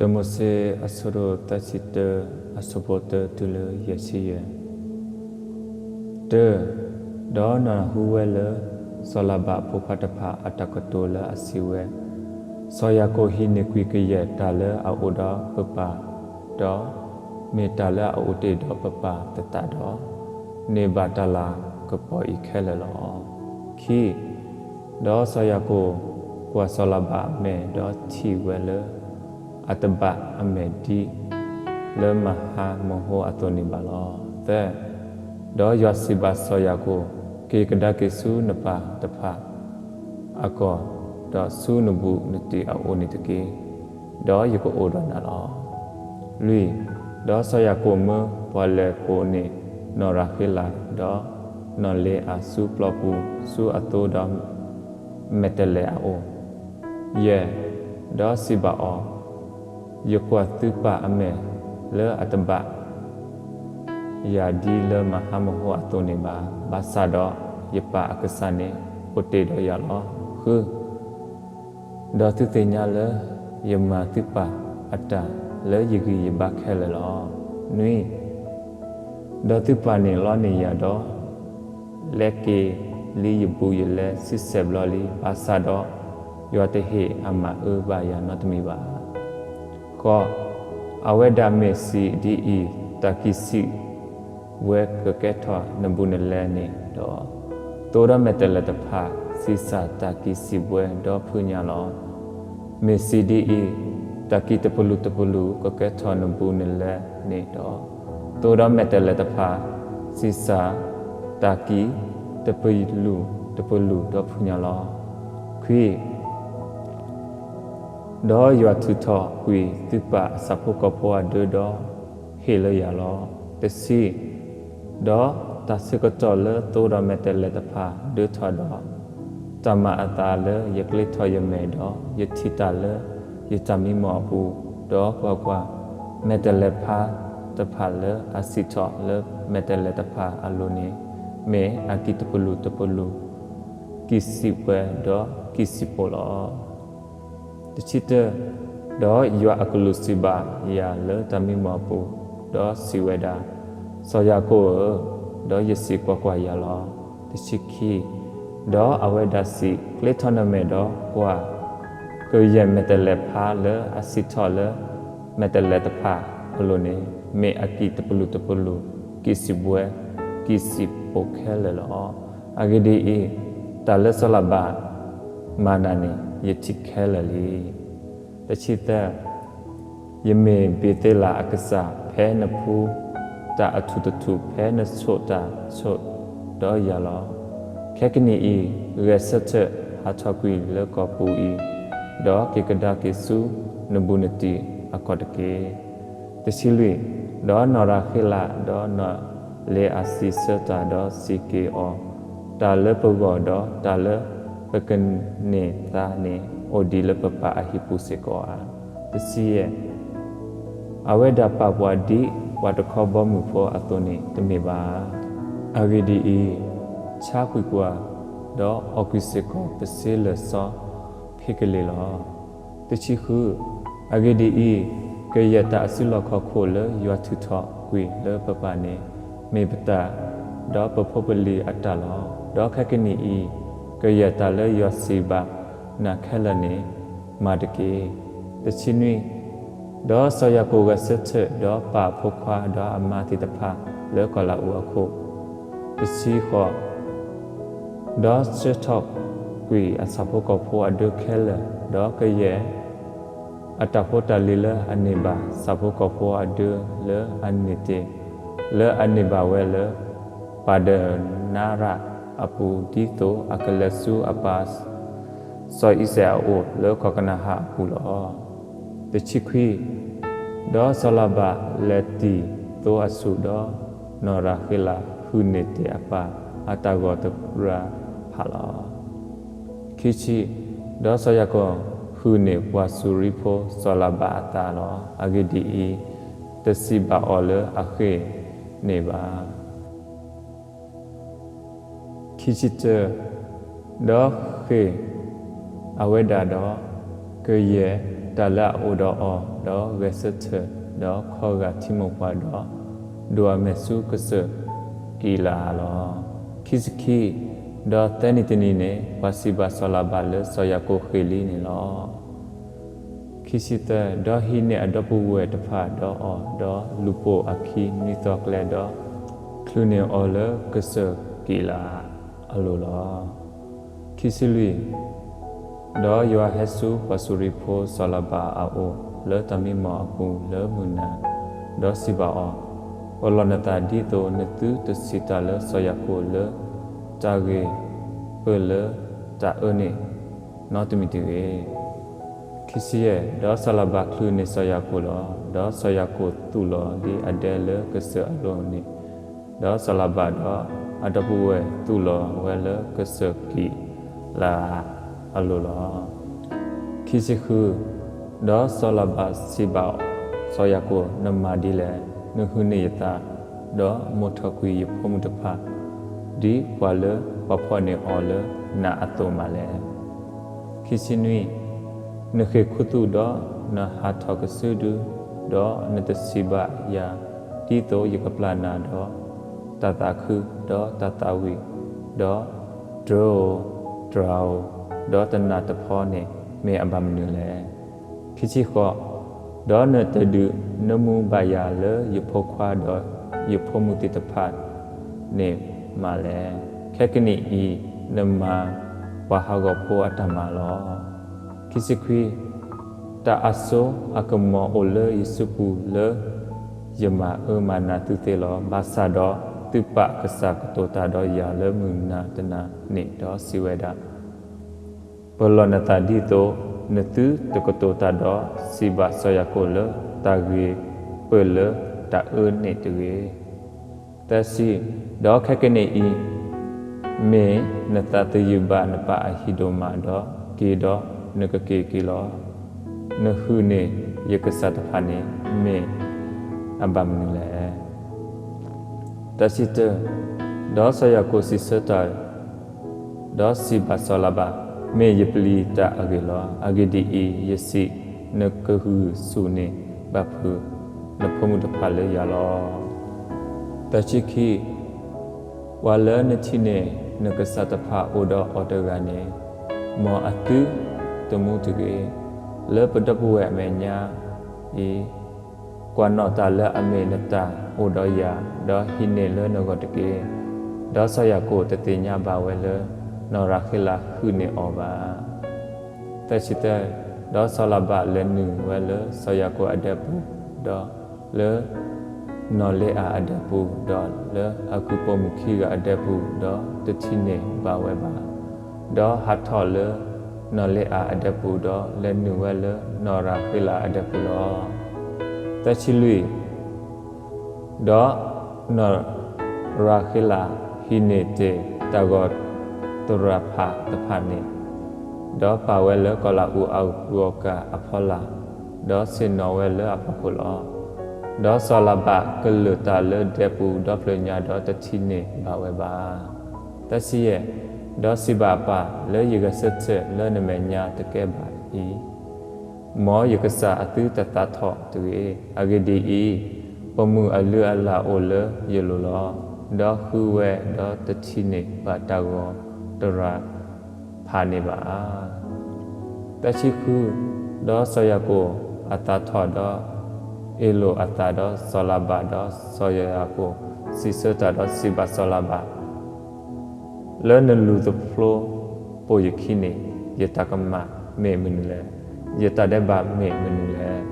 တၢမိၤၡ့ အဆၢဒိၣ်သၢဆံတၢ အဆၢဖိတၢတုၤလၢယဲၢ်ဆံယဲၢ်. တၢ, ဒီးနၢ်ဟူဝဲလၢ စီၤလၤဘၣ်အဖိခွါတဖၣ်အတၢ်ကတိၤလၢအစံးဝဲ, စီၤယၤကိာ်ဟံးန့ၢ်ကွံာ်ကယဲၢ်တၢ်လၢအအိၣ်ဒီးပပၢ်, ဒီးမ့ၢ်တၢ်လၢအအိၣ်တ့ၢ်ဒီးပပၢ်သတးဒီး, န့ၢ်ဘၣ်တၢ်လၤကပီၤအံၤခဲလၢာ်လီၤ. ခံ, ဒီးစီၤယၤကိာ်ကွၢ်စီၤလၤဘၣ်အမဲာ်, ဒီးထံၣ်ဝဲလၢ အတဘၣ်အမဲာ်ဒ် လၢမဟါမဟိအသိးန့ၣ်ဘၣ်လီၤ. သၢ, ဒီးယွၤစံးဘၣ်စီၤယၤကိာ်, က့ၤကဒါက့ၤဆူနပၢ်တဖၣ်အကီၢ်, ဒီးဆူနဘူးနတံၢ်အအိၣ်န့ၣ်တက့ၢ်, ဒီးယကအိၣ်ဒီးနၤလီၤ. လွံၢ်, ဒီးစီၤယၤကိာ်မၢပှၤလဲၤပိာ်န့ၢ်နီၢ်ရၤဃ့လး, ဒီးနီၢ်လ့အၤဆူပျီပူၤ, ဆူအသိဒီး မဲာ်တဲးလဲးအအိၣ်. ယဲၢ်, ဒီးစံးဘၣ်အီၤ, ယကွၢ်သုပၢ်အမဲာ်လၢအတဘၣ်ယၤဒ်လၢမဟါမဟိအသိးန့ၣ်ဘၣ်, ဘၣ်ဆၣ်ဒီးယပၢ်အကစၢ်န့ၣ်အိၣ်တ့ၢ်ဒီးယၤလီၤ. ဃု, ဒီးသုသ့ၣ်ညါလၢယမၤသုပၢ်အတၢ်လၢယဂံၢ်ယဘါခဲလၢာ်လီၤ. နွံ, ဒီးသုပၢ်န့ၣ်လီန့ၢ်ယၤဒီး လဲက့ၤလံယဘူးယလဲဆံဆဲးဘျီလံ, ဘၣ်ဆၣ်ဒီးယွၤတဟ့ၣ်အမၤအၢဘၣ်ယၤနီတမံၤဘၣ်. ဃိး, အဝဲဒၣ်မ့ၢ်စံးဒ်အံၤ, တၢ်ကံၢ်စံးဝဲကကဲထီၣ်နဘူးနလဲန့ၣ်ဒီး, သိဒီးမဲာ်တဲးလဲးတဖၣ်, ဆံးစၢ်တၢ်ကံၢ်စံးဘှဲဒီဖုညါလီၤ. မ့ၢ်စံးဒ်အံၤ, တၢ်ကံၢ်တပလူာ်တပလူာ်ကကဲထီၣ်နဘူးနလဲန့ၣ်ဒီး, သိဒီးမဲာ်တဲးလဲးတဖၣ်, ဆံးစၢ်တၢ်ကံၢ်တပလူာ်တပလူာ်ဒီဖုညါလီၤ. ခွံ, ဒီးယွၤထုးထီၣ်ကွံာ်သုပၢ်အဆၣ်ဖိကီၢ်ဖိအဒၢဒီးဟ့ၣ်လၢယၤလီၤ. တဆံ, ဒီးတၢ်ဆၢကတီၢ်လၢသိဒီးမဲာ်တဲးလဲးတဖၣ်ဒၢထီၣ်ဒီး, တၢ်မၤအသးလၢယကျ့ထီၣ်ယမဲာ်ဒီးယထံၣ်တၢ်လၢယတၢ်မံမီၢ်အပူၤ, ဒီးကွၢ်ကွၢ်, မဲာ်တဲးလဲးဖါတဖၣ်လၢအစံၣ်ထီၣ်လၢမဲာ်တဲးလဲးတဖၣ်အလိၤန့ၣ်, မ့ၢ်အကံၢ်တပလူာ်တပလူာ်, ကံၢ်စံးဘှဲဒီးကံၢ်စံးပိာ်လီၤ. တဆံတၢ, ဒီးယွၤအကလူးစံးဘၣ်ယၤလၢတၢ်မံမီၢ်အပူၤ, ဒီးစံးဝဲဒၣ်, စီၤယၤကိာ်ဧၢ, ဒီးယစံးကွၢ်ကွၢ်ယၤလီၤ. တဆံခံ, ဒီးအဝဲဒၣ်စံး, ကျ့ထီၣ်နမဲာ်ဒီးကွၢ်, ကယဲၢ်မဲာ်တဲးလဲးဖါလၢအစံၣ်ထီၣ်လၢမဲာ်တဲးလဲးတဖၣ်အလိၤန့ၣ်, မ့ၢ်အကံၢ်တပလူာ်တပလူာ်, ကံၢ်စံးဘှဲ, ကံၢ်စံးပိာ်ခဲလၢာ်လီၤ. အဂ့ၢ်ဒ်အံၤ, တၢ်လၢစီၤလၤဘၣ်မၤနၤန့ၣ် ယထံၣ်ခဲလၢာ်လံ. တဆံသၢ, ယမ့ၢ်ဘ့ၤသ့လးအကစၢ်, ဖဲနဖှူတၢ်အထူၣ်တထူၣ်, ဖဲနဆိးတၢ်ဆိးဒီးယၤလီၤ. ခဲကနံၣ်အံၤ, ဂဲၤဆၢထၢၣ်ဟးထီၣ်ကွံာ်လၢကီၢ်ပူၤအံၤ, ဒီးက့ၤကဒါက့ၤဆူနဘူးနတံၢ်အကီၢ်တက့ၢ်. တဆံလွံၢ်, ဒီးနီၢ်ရၤဃ့လး, ဒီးနီၢ်လ့အၤစံးဆၢတၢ်, ဒီးစံးက့ၤအီၤ, တၢ်လၢပဂီၢ်, ဒီးတၢ်လၢပကန့ၢ်သါန့ၣ်, အိၣ်ဒံးလၢပပၢ်အဟံၣ်ပူၤစ့ၢ်ကီးဧါ. တဆံယဲၢ်, အဝဲဒၣ်ပာ်ပှၤဒ်ပှၤတခီဘီမုၢ်ဖိအသိးန့ၣ်တမ့ၢ်ဘၣ်. အဂ့ၢ်ဒ်အံၤ, ဆါကွံာ်ကွၢ်, ဒီးအီၣ်ကွံာ်စ့ၢ်ကီးပစ့လၢာ်စီဖံကလ့ၤလီၤ. တဆံဃု, အဂ့ၢ်ဒ်အံၤ, ကယဲၢ်တၢ်အစုလီၢ်ခီၣ်ခိၣ်လၢယွၤထုးထီၣ်ကွံာ်လၢပပၢ်န့ၣ်, မ့ၢ်ပတၢ်, ဒီးပဖိပလံၤအတၢ်လီၤ. ဒီးခဲကနံၣ်အံၤ, ကယဲၢ်တၢ်လၢယွၤစံးဘၣ်နၤခဲလၢာ်န့ၣ်, မၤတက့ၢ်. တဆံနွံ, ဒီးစီၤယၤကိာ်ဂဲၤဆၢထၢၣ်, ဒီးပာ်အဖိခွါ, ဒီးအမါသ့ၣ်တဖၣ်လၢကီၢ်လၤအူအခိၣ်. တဆံဃိး, ဒီးဆှၢထီၣ်ကွံာ်အဆၣ်ဖိကီၢ်ဖိအဒၢခဲလၢာ်, ဒီးကယဲၢ်အတၢ်ဖိတၢ်လံၤလၢအန့ၢ်ဘၣ်ဆၣ်ဖိကီၢ်ဖိအဒၢလၢအန့ၢ်တ့ၢ်, လၢအန့ၢ်ဘၣ်ဝဲလၢ ပၤဒနရၣ်အပူၤ, ဒ်သိးအကလဲၤဆူအပၢ်စီၤအံၤစဲးအအိၣ်လၢကီၢ်ကနၤအၣ်အပူၤလီၤ. တဆံခွံ, ဒီးစီၤလၤဘၣ်လဲၤတံၢ်သိအဆူၣ်, ဒီးနီၢ်ရၤဃ့လးဟုၣ်န့ၢ်တ့ၢ်အပၢ်အတၢ်ဂီၤတရၢဖးလီၤ. ခံဆံ, ဒီးစီၤယၤကိာ်ဟုၣ်န့ၢ်ပှၤစူၤရံဖိစီၤလၤဘၣ်အသးလီၤ. အဂ့ၢ်ဒ်အံၤ, တစံးဘၣ်အီၤလၢအဃ့ၢ်န့ၣ်ဘၣ်. ခံဆံတၢ, ဒီးဃ့ၢ်အဝဲဒၣ်ဒီးက ကယဲၢ်တၢ်လၢအအိၣ်ဒီးအီၤ, ဒီးဂဲၤဆၢထၢၣ်, ဒီးခီဂာ်ထံမိၢ်ပှၢ်, ဒီးဒိးအမဲာ်ဆူကစၢၢ်ကံးလၤအးလီၤ. ခံဆံခံ, ဒီးသၢနံၤတနံၤန့ၣ် ပှၤစံးဘၣ်စီၤလၤဘၣ်လၢစီၤယၤကိာ်ဃ့ၢ်လံန့ၣ်လီၤ. ခံဆံသၢ, ဒီးဟံးန့ၢ်အဒီပုၢ်ဝဲၢ်တဖၣ်ဒီးအီၤ, ဒီးလူၤပိာ်အခံနွံသီကျဲ, ဒီးချုးန့ၢ်အီၤလၢကစၢၢ်ကံးလၤအးအလိၤလီၤ. ခံဆံလွံၢ်, ဒီးယွၤဟဲဆူပှၤစူၤရံဖိစီၤလၤဘၣ်အအိၣ် လၢတၢ်မံမီၢ်အပူၤလၢမုၢ်နၤ, ဒီးစံးဘၣ်အီၤ, ပလီၢ်နသးဒ်သိးနသုတစံးတၢ်လၢစီၤယၤကိာ်လၢတၢ်ဂ့ၢ်ပၢၢ်လၢတၢ်အၢန့ၣ် နီတမံၤတဂ့ၤ. ခံဆံယဲၢ်, ဒီးစီၤလၤဘၣ်ချုးန့ၢ်စီၤယၤကိာ်လီၤ. ဒီးစီၤယၤကိာ်သူၣ်လီၤလံအဒဲလၢကစၢၢ်အလိၤန့ၣ်, ဒီးစီၤလၤဘၣ်ဒီးအဒီပုၢ်ဝဲၢ်သူၣ်လီၤဝဲလၢကစၢၢ်ကံးလၤအးအလိၤလီၤ. ခံဆံဃု, ဒီးစီၤလၤဘၣ်စံးဘၣ်စီၤယၤကိာ်, နမၤဒ်လဲၣ်. နဟုၣ်န့ၢ်ယသး, ဒီးမိၢ်ထီၣ်ကွံာ်ယဖိမုၣ်တဖၣ်, ဒ်ပှၤလၢပှၤဖီၣ်န့ၢ်အီၤလၢနးအသိးမးလဲၣ်. ခံဆံနွံ, နဃ့ၢ်ခူသူၣ်ဒီးနဟးထီၣ်ကစုဒု, ဒီးနတစံးဘၣ်ယၤ, ဒ်သိးယကပျၢ်နၤဒီးတၢ်သးခု, ဒီးတၢ်သးဝံၣ်, ဒီးတြၢဧိၤ, တြၤဧိၤ, ဒီးတနးတဖီန့ၣ် မ့ၢ်အဘၣ်မနုၤလဲၣ်. ခံဆံဃိး, ဒီးနတဒုးနမူဘၣ်ယၤလၢယဖိခွါဒီးယဖိမုၣ်သ့ၣ်တဖၣ်န့ၣ်မးလဲၣ်. ခဲကနံၣ်အံၤ နမၤပှၤဟးဂီၤဖိအတၢ်မၤလီၤ. ခံဆံခွံ, တၢ်အစိအကမီၤအိၣ်လၢယစုပူၤလၢယမၤအၢမၤနးသုသ့လီၤ. ဘၣ်ဆၣ်ဒီးသုပၢ်ကစၢ်ကတိၤတၢ်ဒီးယၤလၢမုၢ်နၤတနၤန့ၣ်, ဒီးစံးဝဲဒၣ်, ပလီၢ်နသးဒ်သိးနသုတကတိၤတၢ်ဒီးစံးဘၣ်စီၤယၤကိာ်လၢတၢ်ဂ့ၢ်ပၢၢ်လၢတၢ်အၢန့ၣ်တဂ့ၤ. သၢဆံ, ဒီးခဲကနံၣ်အံၤ မ့ၢ်နသးသယုၢ်ဘၣ်နပၢ်အဟံၣ်ဒိၣ်မး, ဒီးက့ၤဒီးနကက့ၤက့ၤလီၤ. နဟုၣ်န့ၢ်ယကစၢ်တဖၣ်န့ၣ် မ့ၢ်အဘၣ်မနုၤလဲၣ်. သၢဆံတၢ, ဒီးစီၤယၤကိာ်စံးဆၢတၢ် ဒီးစံးဘၣ်စီၤလၤဘၣ်, မ့ၢ်ယပျံၤတၢ်အဂ့ၢ်လီၤ. အဂ့ၢ်ဒ်အံၤ, ယစံး, နကဂုာ်ဆူၣ်န့ၢ်ဘၣ်ဖုးနဖိမုၣ်တဖၣ်လၢယၤလီၤ. သၢဆံခံ, ပှၤလၢနထံၣ်န့ၢ်နကစၢ်တဖၣ်အိၣ်ဒီးအီၤတဂၤန့ၣ်, မ်အသုတမူတဂ့ၤ. လၢပဒီပုၢ်ဝဲၢ်အမဲာ်ညါအံၤ, ကွၢ်နီၣ်တၢ်လၢအမ့ၢ်နတၢ်အိၣ်ဒီးယၤ, ဒီးဟံးန့ၢ်လၢနဂီၢ်တက့ၢ်. ဒီးစီၤယၤကိာ်တသ့ၣ်ညါဘၣ်ဝဲလၢ နီၢ်ရၤဃ့လးဟုၣ်န့ၢ်အီၤဘၣ်. သၢဆံသၢ, ဒီးစီၤလၤဘၣ်လဲၤနုာ်ဝဲလၢစီၤယၤကိာ်အဒဲပူၤ, ဒီးလၢနီၢ်လ့အၤအဒဲပူၤ, ဒီးလၢအကုၢ်ပိာ်မုၣ်ခံဂၤအဒဲပူၤ, ဒီးတထံၣ်န့ၢ်ဘၣ်ဝဲဘၣ်. ဒီးဟးထီၣ်လၢနီၢ်လ့အၤအဒဲပူၤ, ဒီးလဲၤနုာ်ဝဲလၢနီၢ်ရၤဃ့လးအဒဲပူၤလီၤ. သၢဆံလွံၢ်, ဒီးနီၢ်ရၤဃ့လးဟံးန့ၢ်တ့ၢ်တၢ်ဂီၤတရၤဖးတဖၣ်န့ၣ်, ဒီးပာ်ဝဲလၢကီၤလၤအူးအဂီၤကၤအဖီလာ်, ဒီးဆ့ၣ်နီၤဝဲလၢအဖီခိၣ်လီၤ. ဒီးစီၤလၤဘၣ်ကလုၢ်တၢ်လၢဒဲပူၤဒီဖျၢၣ်ညါ, ဒီးတထံၣ်န့ၢ်ဘၣ်ဝဲဘၣ်. သၢဆံယဲၢ်, ဒီးစံးဘၣ်အပၢ်, လၢယဂဲၤဆၢထၢၣ်လၢနမဲာ်ညါတကဲဘၣ်အံၤ, မ်ယကစၢ်အသုတသးထီၣ်တဂ့ၤ. အဂ့ၢ်ဒ်အံၤ, ပိာ်မုၣ်အလုၢ်အလၢ်အိၣ်လၢယလိၤလီၤ. ဒီးဃုဝဲ, ဒီးတထံၣ်န့ၢ်ဘၣ်တၢ်ဂီၤတရၤဖးန့ၣ်ဘၣ်. သၢဆံဃု, ဒီးစီၤယၤကိာ်အသးထီၣ်, ဒီးအ့လိာ်အသး, ဒီးစီၤလၤဘၣ်, ဒီးစီၤယၤကိာ်စံးဆၢတၢ်, ဒီးစံးဘၣ်စီၤလၤဘၣ်, လၢနလူၤသဖျိပိာ်ယခံန့ၣ်, ယတၢ်ကမၣ်မ့ၢ်မနုၤလဲၣ်. ယတၢ်ဒဲးဘးမ့ၢ်မနုၤလဲၣ်.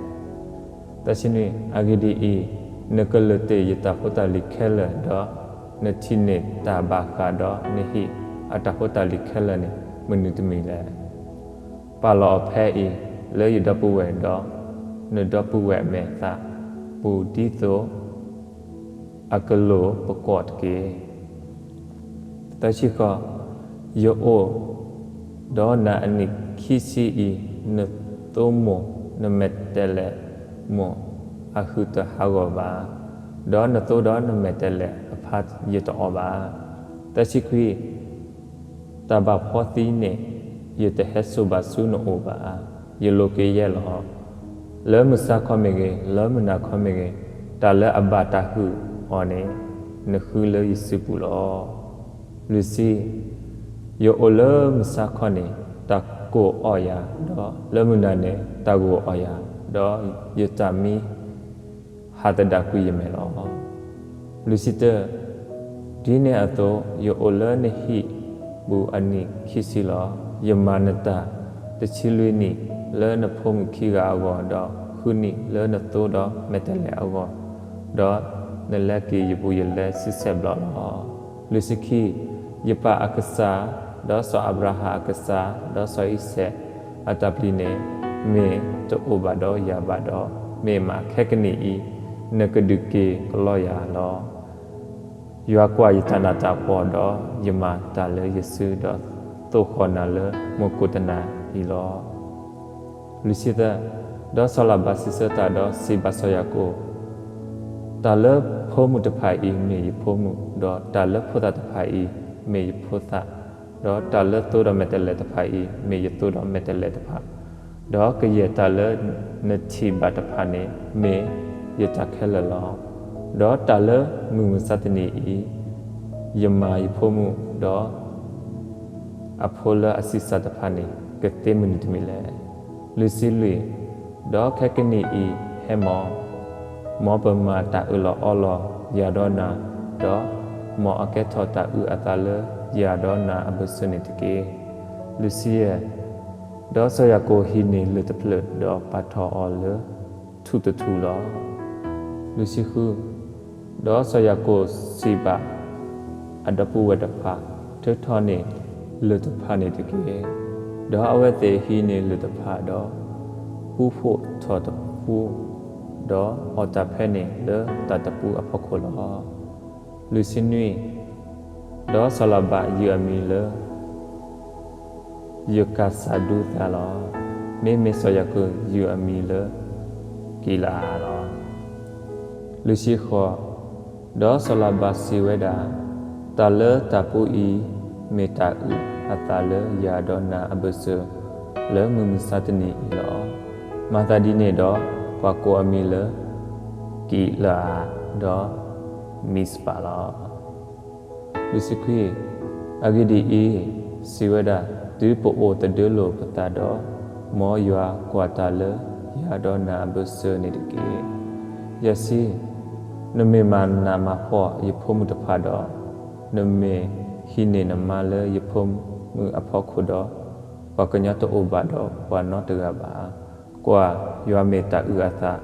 သၢဆံနွံ, အဂ့ၢ်ဒ်အံၤ, နကလုၢ်တ့ၢ်ယတၢ်ဖိတၢ်လံၤခဲလၢာ်, ဒီးနထံၣ်န့ၢ်တၢ်ဘၣ်ဃး, ဒီးနဟံၣ်အတၢ်ဖိတၢ်လံၤခဲလၢာ်န့ၣ် မနုၤတမံၤလဲၣ်. ပာ်လီၤအီၤဖဲအံၤလၢယဒီပုၢ်ဝဲၢ်, ဒီးနဒီပုၢ်ဝဲၢ်အမဲာ်သၣ်ပူၤ, ဒ်သိး အကလိၣ်ပကိးတက့ၢ်. သၢဆံဃိး, ယအိၣ်ဒီးနၤအနံၣ်ခံဆံအံၤ, နသိမိၢ်နမဲာ်တဲးလဲးမိၢ်အဟုးတဟးဂီၤဘၣ်, ဒီးနသိဒီးနမဲာ်တဲးလဲးအဖါယတအီၣ်ဘၣ်. သၢဆံခွံ, တၢ်ဘၣ်ဖှီသံန့ၣ် ယတဟဲစိာ်ဘၣ်ဆူနအိၣ်ဘၣ်. ယလိၤက့ၤယဲၢ်လီၤ. လၢမုၢ်ဆါခီမ့ၢ်ဂ့ၤ, လၢမုၢ်နၤခီမ့ၢ်ဂ့ၤ, တၢ်လၢအဘၣ်တၢ်ဟုၣ်အီၤန့ၣ်, နဃုလၢယစုပူၤလီၤ. လွံၢ်ဆံ, ယအိၣ်လၢမုၢ်ဆါခီန့ၣ်, တၢ်ကိၢ်အီၣ်ယၤ, ဒီးလၢမုၢ်နၤန့ၣ်, တၢ်ဂိၢ်အီၣ်ယၤ, ဒီးယတၢ်မံ ဟးသဒၣ်ကွံာ်ယမဲာ်လီၤ. လွံၢ်ဆံတၢ, ဒ်န့ၣ်အသိး, ယအိၣ်လၢနဟံၣ်ပူၤအနံၣ်ခံဆံလီၤ. ယမၤနတၢ်တဆံလွံၢ်နံၣ်လၢနဖိမုၣ်ခံဂၤအဂီၢ်, ဒီးဃုနံၣ်လၢနသိဒီးမဲာ်တဲးလဲးအဂီၢ်, ဒီးနလဲၤက့ၤယပူၤယလဲဆံဆဲၣ်ဘျီလီၤ. လွံၢ်ဆံခံ, ယပၢ်အကစၢ်, ဒီးစီၤအၤဘြၤဟၣ်အကစၢ်, ဒီးစီၤအံၤစဲး အတၢ်ပျံၤန့ၣ်, မ့ၢ်တအိၣ်ဘၣ်ဒီးယၤဘၣ်ဒီး, မ့ၢ်မးခဲကနံၣ်အံၤ, နကဒုးက့ၤကလီယၤလီၤ. ယွၤကွၢ်ယတၢ်နးတၢ်ဖှီၣ်ဒီး, ယမၤတၢ်လၢယစု, ဒီးသိၣ်ဃီၤနၤလၢမူခိၣ်တနၤအံၤလီၤ. လွံၢ်ဆံသၢ, ဒီးစီၤလၤဘၣ်စံးဆၢတၢ်ဒီးစံးဘၣ်စီၤယၤကိာ်, တၢ်လၢဖိမုၣ်တဖၣ်အံၤမ့ၢ်ယဖိမုၣ်, ဒီးတၢ်လၢဖိသၣ်တဖၣ်အံၤမ့ၢ်ယဖိသၣ်, ဒီးတၢ်လၢသိဒီးမဲာ်တဲးလဲးတဖၣ်အံၤမ့ၢ်ယသိဒီးမဲာ်တဲးလဲးတဖၣ်, ဒီးကယဲၢ်တၢ်လၢနထံၣ်ဘၣ်တဖၣ်န့ၣ် မ့ၢ်ယတၢ်ခဲလၢာ်လီၤ. ဒီးတၢ်လၢမုၢ်မဆါတနံၤအံၤ, ယမၤယဖိမုၣ်ဒီး အဖိလၢအဆံးစၢ်တဖၣ်န့ၣ် ကသ့မနုၤတမံၤလဲၣ်. လွံၢ်ဆံလွံၢ်, ဒီးခဲကနံၣ်အံၤဟဲမီၢ်, မ်ပမၤတၢ်အၢၣ်လီၤအီလီၤယၤဒီးနၤ, ဒီးမ်အကဲထီၣ်တၢ်အုၣ်အသးလၢယၤဒီးနၤအဘၢၣ်စၢၤန့ၣ်တက့ၢ်. လွံၢ်ဆံယဲၢ်, ဒီးစီၤယၤကိာ်ဟံးန့ၢ်လၢၢ်တဖျၢၣ်, ဒီးပာ်ထီၣ်အီၤလၢထူၣ်တထူၣ်လီၤ. လွံၢ်ဆံဃု, ဒီးစီၤယၤကိာ်စံးဘၣ်အဒီပုၢ်ဝဲၢ်တဖၣ်, ထုးထီၣ်န့ၢ်လၢၢ်တဖၣ်န့ၣ်တက့ၢ်. ဒီးအဝဲသ့ၣ်ဟံးန့ၢ်လၢၢ်တဖၣ်ဒီး ပူဖိးထီၣ်တပူ, ဒီးအီၣ်တၢ်ဖဲန့ၣ်လၢတၢ်တပူအဖီခိၣ်လီၤ. လွံၢ်ဆံနွံ, ဒီးစီၤလၤဘၣ်ယုၢ်အမံၤလၢ ယကးစးဒူသၢလီၤ. မ့မ့ၢ်စီၤယၤကိာ်ယုၢ်အမံၤလၢ ကံးလအၤလီၤ. လွံၢ်ဆံဃိး, ဒီးစီၤလၤဘၣ်စံးဝဲဒၣ်, တၢ်လၢတၢ်ပူအံၤ မ့ၢ်တၢ်အုၣ်အသးလၢယၤဒီးနၤအဘၢၣ်စၢၤ လၢမုၢ်မဆါတနံၤအံၤလီၤ. မၤသးဒ်န့ၣ်ဒီး ပှၤကိးအမံၤလၢ ကံးလအၤ ဒီး မံးစပၤလီၤ. လွံၢ်ဆံခွံ, အဂ့ၢ်ဒ်အံၤ, စံးဝဲဒၣ်, တုၤပအိၣ်သဒၢလိာ်ပသးဒီး, မ်ယွၤကွၢ်တၢ်လၢယၤဒီးနၤအဘၢၣ်စၢၤန့ၣ်တက့ၢ်. ယဲၢ်ဆံ, နမ့ၢ်မၤနးမၤဖှီၣ်ယဖိမုၣ်တဖၣ်ဒီး, နမ့ၢ်ဟံးန့ၢ်နမါလၢယဖိမုၣ်အဖီခိၣ်ဒီး, ပှၤကညီတအိၣ်ဘၣ်ဒီးပှၤနီတဂၤဘၣ်. ကွၢ်, ယွၤမ့ၢ်တၢ်အုၣ်အသး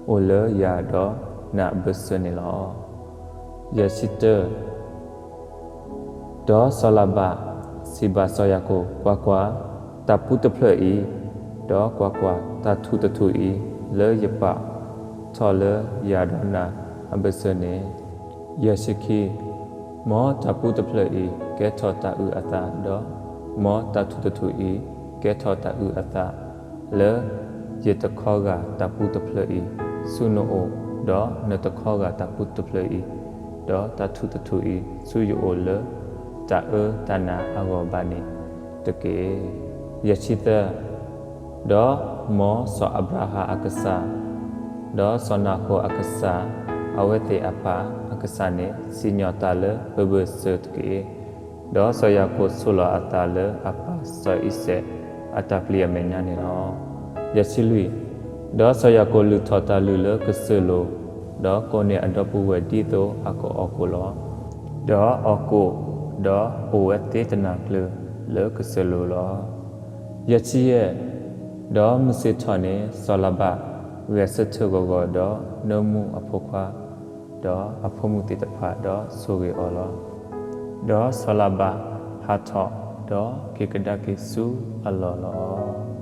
အိၣ်လၢယၤဒီးနၤအဘၢၣ်စၢၤန့ၣ်လီၤ. ယဲၢ်ဆံတၢ, ဒီးစီၤလၤဘၣ်စံးဘၣ်စီၤယၤကိာ်, ကွၢ်ကွၢ်, တၢ်ပူတဖျၢၣ်အံၤ, ဒီးကွၢ်ကွၢ်, တၢ်ထူၣ်တထူၣ်အံၤ, လၢယပာ်ထီၣ်လၢယၤဒီးနၤအဘၢၣ်စၢၤန့ၣ်, ယဲၢ်ဆံခံ, မ်တၢ်ပူတဖျၢၣ်အံၤ ကဲထီၣ်တၢ်အုၣ်အသး, ဒီးမ်တၢ်ထူၣ်တထူၣ်အံၤ ကဲထီၣ်တၢ်အုၣ်အသး, လၢယတခီဂာ်တၢ်ပူတဖျၢၣ်အံၤ ဆူနအိၣ်, ဒီးနတခီဂာ်တၢ်ပူတဖျၢၣ်အံၤ, ဒီးတၢ်ထူၣ်တထူၣ်အံၤ ဆူယအိၣ်လၢတၢ်အၢတၢ်နးအဂီၢ်ဘၣ်န့ၣ်တက့ၢ်. ယဲၢ်ဆံသၢ, ဒီးမ်စီၤအၤဘြၤဟၣ်အကစၢ်, ဒီးစီၤနၤဃိၣ်အကစၢ်, အဝဲသ့ၣ်အပၢ်အကစၢ်န့ၣ် စံၣ်ညီၣ်တၢ်လၢပဘၢၣ်စၢၤတက့ၢ်. ဒီးစီၤယၤကိာ်ဆိၣ်လီၤအသးလၢအပၢ်စီၤအံၤစဲးအတၢ်ပျံၤအမဲာ်ညါန့ၣ်လီၤ. ယဲၢ်ဆံလွံၢ်, ဒီးစီၤယၤကိာ်လုၢ်ထီၣ်တၢ်လုၢ်လၢကစၢၢ်လိၤ, ဒီးကိးန့ၢ်အဒီပုၢ်ဝဲၢ်ဒ်သိးအကအီၣ်ကိၣ်လီၤ. ဒီးအီၣ်ကိၣ်, ဒီးအိၣ်ဝဲသ့တနၤကျၢၤလၢကစၢၢ်လိၤလီၤ. ယဲၢ်ဆံယဲၢ်, ဒီးမုၢ်ဆ့ၣ်ထီၣ်န့ၣ် စီၤလၤဘၣ်ဂဲၤဆၢထၢၣ်ဂီၤဂီၤ, ဒီးနၢမူအဖိခွါ, ဒီးအဖိမုၣ်သ့ၣ်တဖၣ်, ဒီးဆိၣ်ဂ့ၤအီၤလီၤ. ဒီးစီၤလၤဘၣ်ဟးထီၣ်, ဒီးက့ၤကဒါက့ၤဆူအလီၢ်လီၤ.